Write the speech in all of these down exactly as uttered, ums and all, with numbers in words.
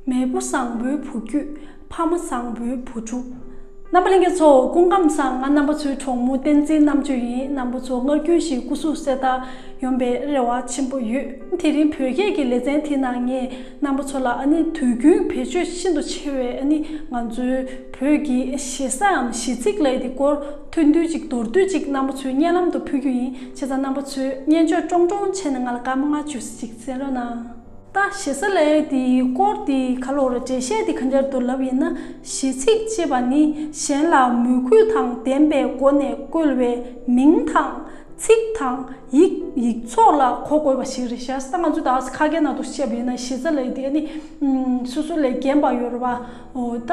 མེས་པོ་བཟང་པོའི་བུ་རྒྱུད། ཕ་མ་བཟང་པོའི་བུ་ཕྲུག་རྣམ་པ་ལྷན་རྒྱས་ཚོ་སྐུ་ཁམས་བཟང་། ང་རྣམ་པ་ཚོའི་གྲོགས་མོ་བསྟན་འཛིན་རྣམ་དཔྱོད་ཡིན། རྣམ་པ་ཚོ་སྔར་རྒྱུན་བཞིན་སྐུ་གཟུགས་གསལ་ཐག་ཡོང་བའི་རེ་བ་ཆེན་པོ་ཡོད། དེ་རིང་བོད་སྐད་ཀྱི་ལེ་ཚན་དེའི་ནང་ངས་རྣམ་པ་ཚོ་ལ་ཨ་ནི་དུས་རྒྱུན་བེད་སྤྱོད་ཤིན་ཏུ་ཆེ་བའི་ཨ་ནི་ང་ཚོའི་བོད་ཀྱི་ཞེ་སའམ་གཞས་ཚིག་ལབ་ཡས་དེ་སྐོར་ཐུང་ཐུང་ཅིག་མདོར་བསྡུས་ཅིག་རྣམ་པ་ཚོའི་སྙན་ལམ་དུ་ཕུལ་རྒྱུ་ཡིན། བྱས་ཙང་རྣམ་པ་ཚོས་སྙན་ཆོས་ཀྲོང་ཀྲོང་བྱས་ནས་ང་ལ་སྐར་མ་ལྔ་བཅུ་ཙམ་ཅིག་གསན་རོགས་གནང་། ད་ཞེ་ས་ལབ་ཡས་དེའི་སྐོར་དེ་ག་ལོར་འགྲེལ་བཤད་དེ་ག་འདྲ་འདུག་ལབ་ཡིན་ན། གཞས་ཚིག་ཅེས་པ་ནི་གཞན་ལ་མོས་གུས་དང་ལྡན་པའི་སྒོ་ནས་བཀོལ་བའི་མིང་དང་ཚིག་དང་ཡིག་ཡིག་ཚོགས་ལ་གོ་དགོས་པ་ཞིག་རེད་ཤག་ད་ང་ཚོ་ད་ཁ་སྐད་ནང་དུ་བཤད་པ་ཡིན་ན་ཞེ་ས་ལབ་ཡས་དེ་ཨ་ནི་སོ་སོ་ལས་རྒན་པ་ཡོད་རེད་པ། འོ་ད་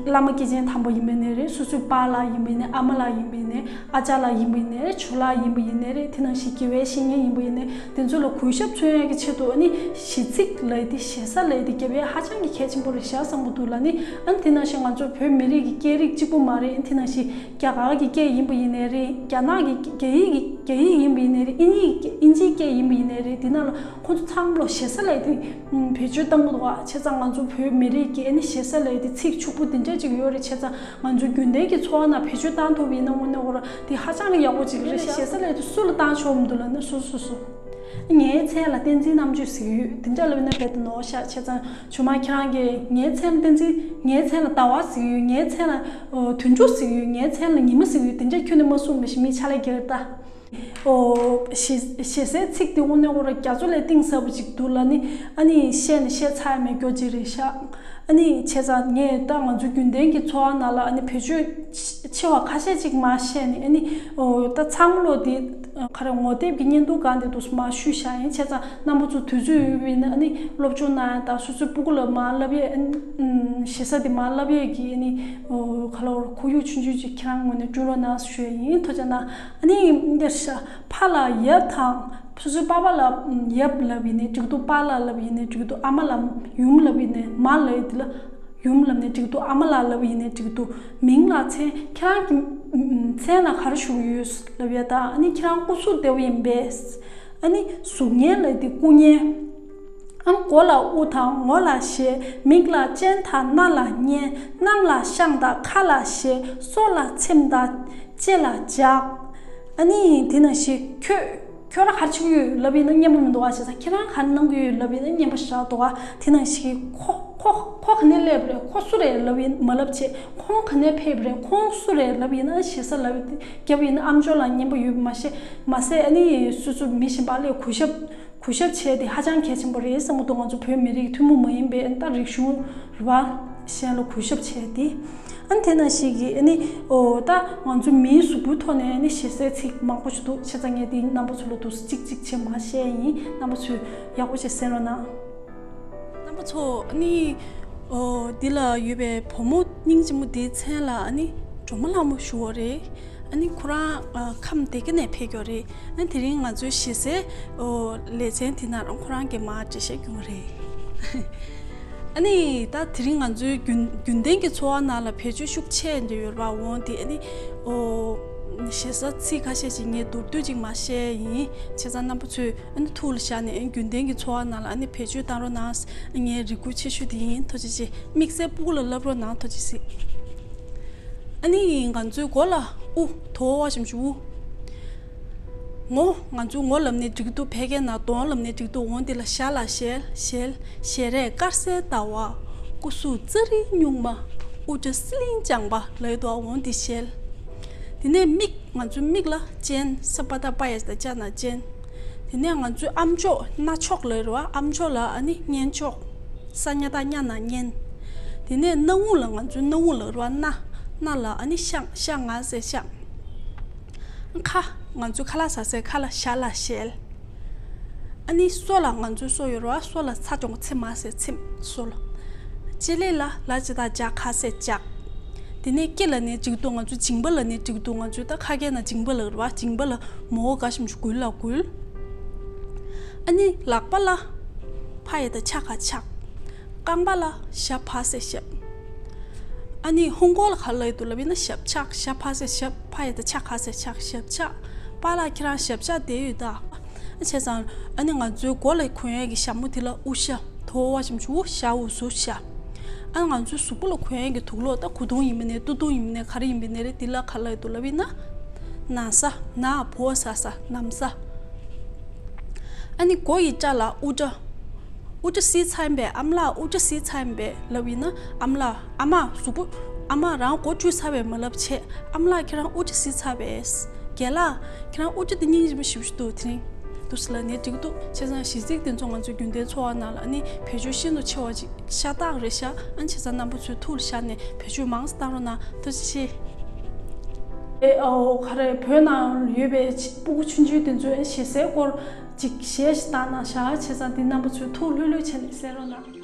བླ་མ་སྐྱེས་ཆེན་དམ་པ་ཡིན་པ་ཡིན་ནའི་རེད། སོ་སོའི་པཱ་ལགས་ཡིན་པ་ཡིན་ནའི་ཨ་མ་ལགས་ཡིན་པ་ཡིན་ནའི་ཨ་ཅག་ལགས་ཡིན་པ་ཡིན་ནའི་རེད། ཇོ་ལགས་ཡིན་པ་ཡིན་ནའི་རེད། དེ་ནང་བཞིན་དགེ་བའི་བཤེས་གཉེན་ཡིན་པ་ཡིན་ནའི་དེ་ཚོ་ལ་གུས་ཞབས་མཚོན་ཡས་ཀྱི་ཆེད་དུ་ཨ་ནི་གཞས་ཚིག་ལབ་ཡས་དེ་ཞེ་ས་ལབ་ཡས་དེ་རྒྱབ་ཡས་ཧ་ཅང་གི་གལ་ཆེན་པོ་རེད་ཤག་བསམ་གྱི་འདུག་ལབ་ནི། ཨ་ནི་དེ་ནང་བཞིན་ང་ཚོ་བོད་མི་རིགས་ཀྱི་སྐད་རིགས་གཅིག་པུ་མ་རེད། དེ་ནང་བཞིན་རྒྱ་གར་གྱི་སྐད་ཡིན་པ་ཡིན་ནའི་རེད། རྒྱ་ནག་གི་རྒྱ་ཡིག་གི་རྒྱ་ཡིག་ཡིན་པ་ཡིན་ནའི་རེད། ཨིན་ཡིག་ཨིན་ཇིའི་སྐད་ཡིན་པ་ཡིན་ནའི་རེད། དེ་ནང་ལ་ཁོང་ཚོ་ཚང་མ་ལ་ཞེ་ས་ལབ་ཡས་དེ་བེད་སྤྱོད་གཏང་གི་འདུག་ག་བྱས་ཙང་ང་ཚོ་བོད་མི་རིགས་ཀྱི་ཨ་ནི་ཞེ་ས་ལབ་ཡས་དེ་ཚིག་ཕྱུག་པོ་དེ་འདྲ་ཅིག་ཡོད་རེད། བྱས་ཙང་ང་ཚོའི་རྒྱུན་ལྡན་གྱི་འཚོ་བ་ནང་བེད་སྤྱོད་གཏང་ཐུབ་པ་ཡིན་ན་དངོས་གནས་ཁོ་རང་དེ་ཧ་ཅང་གི་ཡག་པོ་ཅིག་རེད་ཤག་ཞེ་ས་ལབ་ཡས་དེ་སུ་ལ་གཏང་ཆོག་མི་འདུག་ལབ་ན་སོ་སོ་སོ། ངའི་མཚན་ལ་བསྟན་འཛིན་རྣམ་དཔྱོད་ཟེར་གྱི་ཡོད། དེ་འདྲ་ལབ་ན་རྦད་དེ་ནོར་ཤག་བྱས་ཙང་ཇོ་མ་ཁྱེད་རང་གིས་ངའི་མཚན་ལ་བསྟན་འཛིན། ངའི་མཚན་ལ་ཟླ་བ་ཟེར་གྱི་ཡོད། ངའི་མཚན་ལ་ཨོ་དོན་གྲུབ་ཟེར་གྱི་ཡོད། ངའི་མཚན་ལ་ཉི་མ་ཟེར་གྱི་ཡོད། དེ་འདྲ་ཁྱོན་ནས་མ་གསུངས་པ་ཞིག་མི་ཆ་ལ་རྒྱལ་ད། ཨོ་ཞེ་ཞེ་སའི་ཚིག་དེ་དངོས་གནས་ཁོ་རང་རྒྱ་མཚོ་ལས་གཏིང་ཟབ་པོ་ཅིག་འདུག་ལབ་ནི། ཨ་ནི་བཤད་ནི་བཤད་ཚར་མེད་སྐྱོ་ཅིག་རེད་ཤག་ཨ་ནི་བྱས་ཙང་ངས་ད་ང་ཚོའི་རྒྱུན་ལྡན་གྱི་འཚོ་བ་ནང་ལ་ཨ་ནི་བེད་སྤྱོད་ཆེ་བ་ཁ་ཤས་ཅིག་མར་བཤད་ནི། ཨ་ནི་ཨོ་ད་ཚང་མ་ལོ་དེ་ག་རེ་ངོ་དེབ་ཀྱི་བརྙན་ཐུང་སྒང་དེ་འདུག་མར་བཤུས་བཞག་ཡིན། བྱས་ཙང་རྣམ་པ་ཚོ་དུས་ཚོད་ཡོད་པ་ཡིན་ན་ཨ་ནི་སློབ་སྦྱོང་གནང་ཡ་དང་སོ་སོའི་སྤུ་གུ་ལ་མར་བསླབ་ཡས། ཨ་ནི་ཞེ་ས་དེ་མར་བསླབ་ཡས་ཀྱི་ཨ་ནི་ཨོ་ག་ལ་བར་ཁོར་ཡུག་ཆུང་ཆུང་ཅིག་ཁྱེད་རང་ངོས་ནས་བསྐྲུན་རོགས་གནང་ཞུ་ཡས་ཡིན། ཐུགས་རྗེ་གནང་། ཨ་ནི་འདིར་ཤ་ཕ་ལ་ཡབ་དང་། སོ་སོའི་པ་ཕ་ལ་ཡབ་ལབ་ཡིན་ནའི་འགྲིག་འདུག་པཱ་ལགས་ལབ་ཡིན་ནའི་འགྲིག་འདུག་ཨ་མ་ལ་ཡུམ་ལབ་ཡིན་ནའི་མ་ལབ་ཡས་དེ་ལ་ཡུམ་ལབ་ནའི་འགྲིག་འདུག་ཨ་མ་ལགས་ལབ་ཡིན་ནའི་འགྲིག་འདུག་མིང་ལ་མཚན་ཁྱེད་རང་གི་མཚན་ལ་ག་རེ་ཞུ་གི་ཡོད་ལབ་ཡ་དང་། ཨ་ནི་ཁྱེད་རང་སྐུ་གཟུགས་བདེ་པོ་ཡིན་པས། ཨ་ནི་གཟུགས་བརྙན་ལབ་དེ་སྐུ་བརྙན། ཨ་མགོ་ལ་དབུ་དང་ངོ་ལ་ཞལ། མིག་ལ་སྤྱན་དང་སྣ་ལ་སྙན། སྣང་ལ་ཤངས་དང་ཁ་ལ་ཞལ། སོ་ལ་ཚེམས་དང་ལྕེ་ལ་ལྗགས། ཨ་ནི་དེ་ནང་བཞིན་ཁྱོད་ཁྱོད་ར་ག་རེ་བྱེད་ཀྱི་ཡོད་ལབ་ཡིན་ན་སྙན་པ་མི་འདུག་ག་བྱས་ཙང་ཁྱེད་རང་ག་རེ་གནང་གི་ཡོད་ལབ་ཡིན་ན་སྙན་པ་ཞེ་དྲག་འདུག་ག་དེ་ནང་བཞིན་ཁོ་ཁོ་ཁོ་ག་ནས་སླེབས་རེད། ཁོ་སུ་རེད་ལབ་ཡིན་མ་ལབ་བྱས། ཁོང་ག་ནས་ཕེབས་རེད། ཁོང་སུ་རེད་ལབ་ཡིན་ན་ཞེ་ས་ལབ་རྒྱབ་ཡིན་ན་ཨམ་ཅོག་ལ་སྙན་པ་ཡོད་མ་ཤེས་མ་ཟད། ཨ་ནི་སོ་སོ་མི་གཞན་པ་ལ་གུས་ཞབས་གུས་ཞབས་བྱས་ཏེ་ཧ་ཅང་གལ་ཆེན་པོ་རེད་བསམ་གྱི་འདུག་ང་ཚོ་བོད་མི་རིགས་ཐུན་མོང་མ་ཡིན་པའི་ད་རིག་གཞུང་རེད་བ། གཞན་ལ་གུས་ཞབས་བྱས་ཏེ། ཨ་ནི་དེ་ནང་བཞིན་གྱི་ཨ་ནི་ཨོ་ད་ང་ཚོ་མིའི་གཟུགས་པོའི་ཐོག་ནས་ཨ་ནི་ཞེ་སའི་ཚིག་མང་པོ་ཞིག་འདུག་བྱས་ཙང་ངས་དེ་རྣམ་པ་ཚོ་ལ་འདུག་གཅིག་གཅིག་བྱས་མར་བཤད་ཡིན། རྣམ་པ་ཚོས་ཡག་པོ་བྱས་གསན་རོགས་གནང་། རྣམ་པ་ཚོ་ཨ་ནི་ཨོ་འདི་ལ་ཡོད་པའི་བུ་མོ་སྙིང་རྗེ་མོ་དེའི་མཚན་ལ་ཨ་ནི་སྒྲོལ་མ་ལྷ་མོ་ཞུ་བ་རེད། ཨ་ནི་ཁོ་རང་ཨ་ཁམས་སྡེ་དགེ་ནས་ཕེབས་ཀྱི་ཡོད་རེད། ཨ་ནི་དེ་རིང་ང་ཚོའི་ཞེ་སའི་ཨོ་ལེ་ཚན་དེ་ནང་རང་ཁོ་རང་གིས་མར་འགྲེལ་བཤད་སྐྱོན་གྱི་རེད། ཨ་ནི་ད་དེ་རིང་ང་ཚོའི་རྒྱུན་རྒྱུན་ལྡན་གྱི་འཚོ་བ་ནང་ལ་བེད་སྤྱོད་ཤུགས་ཆེ་འདི་ཡོད་རེད་བ། འོང་དེ་ཨ་ནི་ཨོ་ཞེ་ས་ཚིག་ཁ་ཤས་ཤིག་ངས་མདོར་བསྡུས་ཅིག་མར་བཤད་ཡིན། བྱས་ཙང་རྣམ་པ་ཚོས་ཨ་ནི་ཐུགས་ལ་བཞག་ནས་ཨ་ནི་རྒྱུན་ལྡན་གྱི་འཚོ་བ་ནང་ལ་ཨ་ནི་བེད་སྤྱོད་བཏང་རོགས་གནང་། ངའི་རེ་སྐུལ་ཆེ་ཤོས་དེ་ཡིན། ཐུགས་རྗེ་ཆེ། དམིགས་བསལ་སྤུ་གུ་ལ་བསླབ་རོགས་གནང་། ཐུགས་རྗེ་ཆེ། ཨ་ནི་ང་ཚོའི་མགོ་ལ་དབུ། དོ་བ་ཞིམ་ཞུ་དབུ། ངོ་། ང་ཚོའི་ངོ་ལབ་ནས་འགྲིག་འདུག་བོད་སྐད་ནང་གདོང་ལབ་ནས་འགྲིག་འདུག་འོང་དེ་ལ་ཞ་ལ་ཞལ། ཞལ། ཞལ་རས་དཀར་གསལ་ཟླ་བ། སྐུ་གཟུགས་ཙ་རི་སྨྱུག་མ། དབུ་སྐྲ་སི་ལིང་ལྗང་པ་ལབ་ཡོད་དོ། འོང་དེ་ཞལ། དེ་ནས་མིག་ང་ཚོའི་མིག་ལ་སྤྱན། ས་པ་ཏ་པ་ཡ་ད་ཅ་ན་སྤྱན། དེ་ནས་ང་ཚོའི་ཨམ་ཅོག་རྣ་ཅོག་ལབ་རེད་བ། ཨམ་ཅོག་ལ་ཨ་ནི་སྙན་ཅོག་ས་ཉ་ད་ཉ་ན་སྙན། དེ་ནས་སྣ་བུག་ལ་ང་ཚོའི་སྣ་བུག་ལབ་རེད་བ། སྣ། སྣ་ལ་ཨ་ནི་ཤ། ཤ་ང་ཟེར་ཤ། ཁ། ང་ཚོའི་ཁ་ལག་ཟ་སའི་ཁ་ལ་ཞ་ལ་ཞལ། ཨ་ནི་སོ་ལ་ང་ཚོའི་སོ་ཡོད་རེད་བ། སོ་ལ་ཚ་གྲང་ཚེ་མ་ཟེར་ཚེམས། སོ་ལ། ལྕེ་ལེ་ལ་ལ་ཇི་ད་ལྗ་ག་ཟེར་ལྗགས། དེ་ནས་སྐེ་ལབ་ནའི་འགྲིག་འདུག་ང་ཚོ་མཇིང་པ་ལབ་ནའི་འགྲིག་འདུག་ང་ཚོའི་ད་ཁ་སྐད་ནང་མཇིང་པ་ལབ་རེད་བ། མཇིང་པ་ལ་མོ་འོ་ག་ཞིམ་ཞུ་འགུལ་ལ་འགུལ། ཨ་ནི་ལག་པ་ལ་ཕ་ཡ་ད་ཆ་ག་ཆགས། རྐང་པ་ལ་ཞ་བ་ཟེར་ཞབས། ཨ་ནི་ཧོང་ཀོང་ལ་ག་ལབ་ཡོད་འདུག་ལབ་ཡིན་ན་ཞབས་ཆག་ཞ་བ་ཟེར་ཞབས། ཕ་ཡ་ད་ཆ་ག་ཟེར་ཆག་ཞབས་ཆག་པཱ་ལགས་ཁྱེད་རང་ཞབས་ཆག་བསྡད་ཡོད་ད། བྱས་ཙང་ཨ་ནི་ང་ཚོའི་མགོ་ལ་གོན་ཡས་ཀྱི་ཞྭ་མོ་དེ་ལ་དབུ་ཞྭ། ཕོ་བ་ཞིམ་ཆུ་བོ་ཤ་འུ་སུ་ཤ། ཨ་ང་ཚོའི་གཟུགས་པོ་ལ་གོན་ཡས་ཀྱི་དུག་ལོག་ད་གོས་ཐུང་ཡིན་མིན་ནས་སྟོད་ཐུང་ཡིན་མིན་ནས་ག་རེ་ཡིན་པའི་ནས་རེད། འདི་ལ་ག་ལ་ཡོད་དུ་ལབ་ཡིན་ན། ན་ས་ན་ཕོ་ས་ས་ནམ་ས། ཨ་ནི་མགོ་ཡི་སྐྲ་ལ་དབུ་སྐྲ། དབུ་སྐྲ་བསིལ་ཚར་ཡིན་པས་ཨམ་ལགས་དབུ་སྐྲ་བསིལ་ཚར་ཡིན་པས་ལབ་ཡིན་ན་ཨམ་ལགས་ཨ་མ་གཟུགས་པོ་ཨ་མ་རང་མགོ་བཀྲུས་ཚར་བས་མ་ལབ་བྱས་ཨམ་ལགས་ཁྱེད་རང་དབུ་སྐྲ་བསིལ་ཚར་བས། རྒན་ལགས་ཁྱེད་རང་དབུ་སྐྲ་འདི་སྙིང་རྗེ་མོ་ཞེ་པོ་ཞིག་འདུག་དེ་རིང་འདུག་སེ་ལབ་ནས་འགྲིག་གི་འདུག་བྱས་ཙང་གཞས་ཚིག་དེ་ཚོ་ང་ཚོའི་རྒྱུན་ལྡན་འཚོ་བ་ནང་ལ་ནི་བེད་སྤྱོད་ཤིན་ཏུ་ཆེ་བ་ཅིག་ཤ་སྟག་རེད་ཤག་ཨ་ནི་བྱས་ཙང་རྣམ་པ་ཚོའི་ཐུགས་ལ་བཞག་ནས་བེད་སྤྱོད་མང་ཙམ་བཏང་རོགས་གནང་། ཐུགས་རྗེ་ཆེ། ཨེ་ཨོ་ག་རེ་བོད་ནང་ཡོད་པའི་སྤུ་གུ་ཆུང་ཆུང་དེ་ཚོའི་ཨ་ནི་གཞས་སའི་སྐོར་ཅིག་གཞས་ཤིག་བཏང་གནང་ཤག་བྱས་ཙང་འདི་རྣམ་པ་ཚོས་ཐུགས་ལྷོད་ལྷོད་བྱས་ནས་གསན་རོགས་གནང་།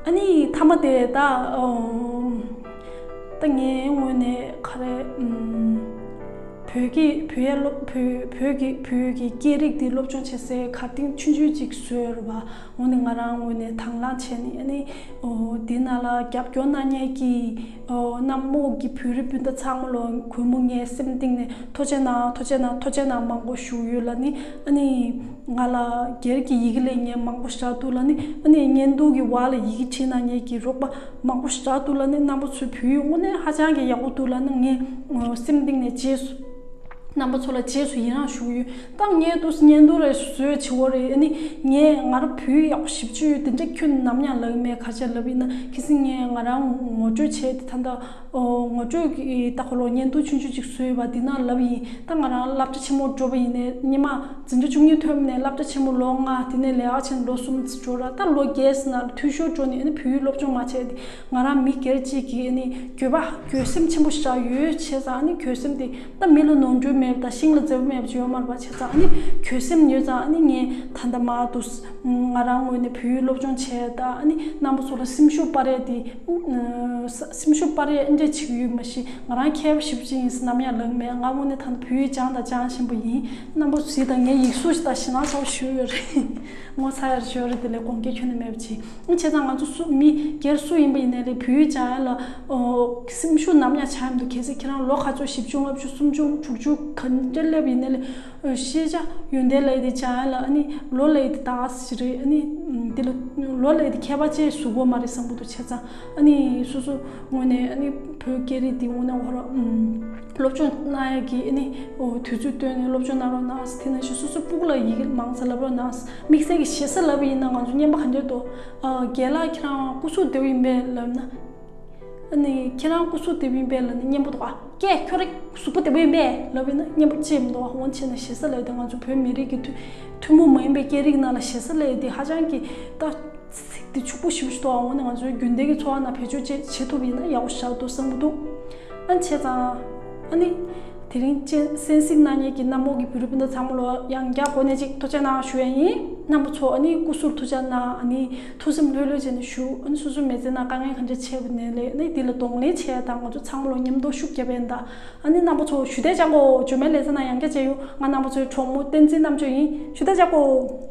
ཨ་ནི་མཐའ་མ་དེ་ད་ཨོ་ད་ངའི་ངོས་ནས་ག་རེ་ཨམ་བོད་ཀྱི་བོད་ཡ་སློབ་བོད་བོད་ཀྱི་བོད་ཀྱི་སྐད་རིགས་འདི་སློབ་སྦྱོང་བྱེད་སའི་གར་སྟེགས་ཆུང་ཆུང་ཅིག་བཟོས་རེད་པ། འོ་ནི་ང་རང་ངོས་ནས་དང་བླངས་བྱས་ནས་ཨ་ནི་ཨོ་འདི་ནང་ལ་རྒྱབ་སྐྱོར་གནང་མཁན་གྱི་ཨོ་གནམ་འོག་གི་བོད་རིགས་སྤུན་ཟླ་ཚང་མ་ལ་གུས་མོ་ངའི་སེམས་གཏིང་ནས་ཐུགས་རྗེ་གནང་། ཐུགས་རྗེ་གནང་། ཐུགས་རྗེ་གནང་མང་པོ་ཞུ་ཡོད་ལ་ནི་ཨ་ནི། ང་ལ་སྒེར་གྱི་ཡི་གེ་ལས་ངས་མང་པོ་ཞིག་འདུག་ལ་ནི་ཨ་ནི་བརྙན་ཐུང་གི་བར་ལ་ཡི་གེ་བྲིས་གནང་མཁན་གྱི་རོགས་པ་མང་པོ་ཞིག་འདུག་ལ་ནི་རྣམ་པ་ཚོའི་བོད་ཡིག་དངོས་གནས་ཧ་ཅང་གི་ཡག་པོ་འདུག་ལ་ནི་ངས་སེམས་གཏིང་ནས་རྗེས་སུ་རྣམ་པ་ཚོ་ལ་རྗེས་སུ་ཡི་རངས་ཞུ་གི་ཡོད། ད་ངས་འདུག་བརྙན་ཐུང་རེ་བཟོས་བྱེད་འོ་རེད། ཨ་ནི་ངས་ང་རང་བོད་ཡིག་ཡག་པོ་ཞེ་པོ་ཅིག་ཡོད་དེ་འདྲ་ཁྱོན་ནམ་ཡང་ལབ་ཀྱི་མེད། ག་ཅི་ལབ་ཡིན་ན་ཁ་སང་ངས་ང་རང་ངོ་སྤྲོད་བྱས་ཏེ་ད་ལྟ། ཨོ་ངོ་སྤྲོད་ཀྱི་ད་ཁོ་ལོ་བརྙན་ཐུང་ཆུང་ཆུང་ཅིག་བཟོས་པ་འདི་ནང་ལབ་ཡིན། ད་ང་རང་སློབ་གྲྭ་ཆེན་མོ་འགྲོ་བ་ཡིན་ནས་སྔོན་མ་འཛིན་གྲྭ་བཅུ་གཉིས་ཐོན་ནས་སློབ་གྲྭ་ཆེན་མོ་ལོ་ལྔ། དེ་ནས་ལས་ཀ་བྱས་ནས་ལོ་གསུམ་འགྲོ་ར། ད་ལོ་བརྒྱད་ཙམ་ནང་འཐུས་ཤོར་འགྲོ་ནས་ཨ་ནི་བོད་ཡིག་སློབ་སྦྱོང་མ་བྱས་ཏེ་ང་རང་མི་སྒེར་གཅིག་གིས་ཨ་ནི་འགྱོད་པ་འགྱོད་སེམས་ཆེན་པོ་ཞིག་ཡོད་བྱས་ཙང་ཨ་ནི་འགྱོད་སེམས་དེ་ད་མི་ལ་ནོར་འཁྲུལ་མེད་པ་དང་ཤིང་ལ་འཛེར་བ་མེད་པ་ཅིག་ཡོད་མ་རེད་པ། བྱས་ཙང་ཨ་ནི་འགྱོད་སེམས་ཡོད་ཙང་ཨ་ནི་ངས་ད་ལྟ་མར་དུ་ང་རང་ངོས་ནས་བོད་ཡིག་སློབ་སྦྱོང་བྱས། ད་ཨ་ནི་རྣམ་པ་ཚོ་ལ་སེམས་ཤུགས་སྤར་ཡས་དེ། ཨ་སེམས་ཤུགས་སྤར་ཡས་ཨེ་འདྲས་བྱེད་ཀྱི་ཡོད་མ་གཞི་ང་རང་མཁས་པ་ཞེ་པོ་ཅིག་ཡིན་ཟེར་ནམ་ཡང་ལབ་ཀྱི་མེད། ང་དངོས་གནས་ད་ལྟ་བོད་ཡིག་སྦྱངས་དང་སྦྱང་བཞིན་པ་ཡིན། རྣམ་པ་ཚོ་གཟིགས་དང་། ངའི་ཡིག་གཟུགས་ཤིག་དང་ཞེད་སྣང་ཚ་པོ་ཞེ་པོ་ཡོད་རེད། ངོ་ཚ་ཡ་རེ་ཞོར་རེད། དེ་ལས་དགོངས་འགལ་ཁྱོན་ནས་མེད་པ་བྱེད། ཨ་བྱས་ཙང་ང་ཚོ་སུ་མི་སྒེར་སུ་ཡིན་པ་ཡིན་ནའི་རེད། བོད་ཡིག་སྦྱང་ཡ་ལ་ཨོ་སེམས་ཤུགས་ནམ་ཡང་ཆག་ཡ་མི་འདུག་གལ་སྲིད་ཁྱེད་རང་ལོ་ག་ཚོད་བཞི་བཅུ་ལྔ་བཅུ་སུམ་ཅུ་དྲུག་ཅུ་ ག་འདྲ་སླེབས་ཡིན་ནའི་ལས་ཤེས་བྱ་ཡོན་ཏན་ལབ་ཡ་དེ་སྦྱང་ཡ་ལ་ཨ་ནི་ལོ་ལབ་ཡ་དེ་དག་ཞིག་རེད། ཨ་ནི་འདི་ལ་ལོ་ལབ་ཡ་དེ་ཁྱད་པར་ཅིག་བཟོ་དགོས་མ་རེད་བསམ་གྱི་འདུག་བྱས་ཙང་ཨ་ནི་སོ་སོ་ངོས་ནས་ཨ་ནི་བོད་སྐད་རིགས་འདི་དངོས་གནས་ཧོ་ར་སློབ་སྦྱོང་གནང་ཡ་གི་ཨ་ནི་འོ་དུས་ཚོད་བཏོན་ནས་སློབ་སྦྱོང་གནང་རོགས་གནང་། དེ་ནང་བཞིན་སོ་སོའི་སྤུ་གུ་ལ་ཡི་གེ་མང་ཙམ་བསླབ་རོགས་གནང་། དམིགས་བསལ་གྱི་ཞེ་ས་ལབ་པ་ཡིན་ན་ང་ཚོ་སྙན་པ་ག་འདྲ་འདུག་ཨ་རྒན་ལགས་ཁྱེད་རང་སྐུ་གཟུགས་བདེ་པོ་ཡིན་པས་ལབ་ན། ཨ་ནི་ཁྱེད་རང་སྐུ་གཟུགས་བདེ་པོ་ཡིན་པས་ལབ་ན་སྙན་པོ་འདུག་ཨ་ཀྱེ་ཁྱོད་རང་གཟུགས་པོ་བདེ་པོ་ཡིན་པས་ལབ་ཡིན་ན་སྙན་པོ་ཅི་ཡང་མི་འདུག་ཨ། འོང་བྱས་ན་ཞེ་ས་ལབ་ཡ་དེ་ང་ཚོ་བོད་མི་རིགས་ཀྱི་ཐུན་ཐུན་མོང་མ་ཡིན་པའི་སྐད་རིགས་ནང་ལ་ཞེ་ས་ལབ་ཡ་དེ་ཧ་ཅང་གི་ད་ཚིག་དེ་ཕྱུག་པོ་ཞེ་པོ་ཞིག་འདུག་ཨ། འོང་ན་ང་ཚོའི་རྒྱུན་ལྡན་གྱི་འཚོ་བ་ནང་བེད་སྤྱོད་བྱེད་བྱེད་ཐུབ་ཡིན་ན་ཡག་པོ་ཞེ་དྲག་འདུག་བསམ་གྱི་འདུག་ཨ་ནི་བྱས་ཙང་ཨ་ནི་དེ་རིང་ཅན་གསན་གཟིགས་གནང་མཁན་གྱི་གནམ་འོག་གི་བོད་རིགས་སྤུན་ཟླ་ཚང་མ་ལ་ཡང་བསྐྱར་གོ་གནས་གཅིག་ཐུགས་རྗེ་གནང་ཞུ་ཡ་ཡིན། རྣམ་པ་ཚོ་ཨ་ནི་སྐུ་གཟུགས་ཐུགས་ཅག་གནང་། ཨ་ནི་ཐུགས་སེམས་ལྷོད་ལྷོད་བྱས་ནས་བཞུགས། ཨ་ནི་སོ་སོའི་མི་ཚེ་ནང་དཀའ་ངལ་གང་འདྲ་འཕྲད་པ་ནས་ལས་ཨ་ནི་འདི་ལ་གདོང་ལེན་བྱས་དང་ང་ཚོ་ཚང་མ་ལ་མཉམ་དུ་ཤུགས་རྒྱབ་པ་ཡིན་ད། ཨ་ནི་རྣམ་པ་ཚོ་ཞུ་བདེ་ཅག་གོ། འཇོ་མའི་ལེ་ཚན་ནང་ཡང་བསྐྱར་མཇལ་ཡོང་། ང་རྣམ་པ་ཚོའི་གྲོགས་མོ་བསྟན་འཛིན་རྣམ་དཔྱོད་ཡིན། ཞུ་བདེ་ཅག་གོ།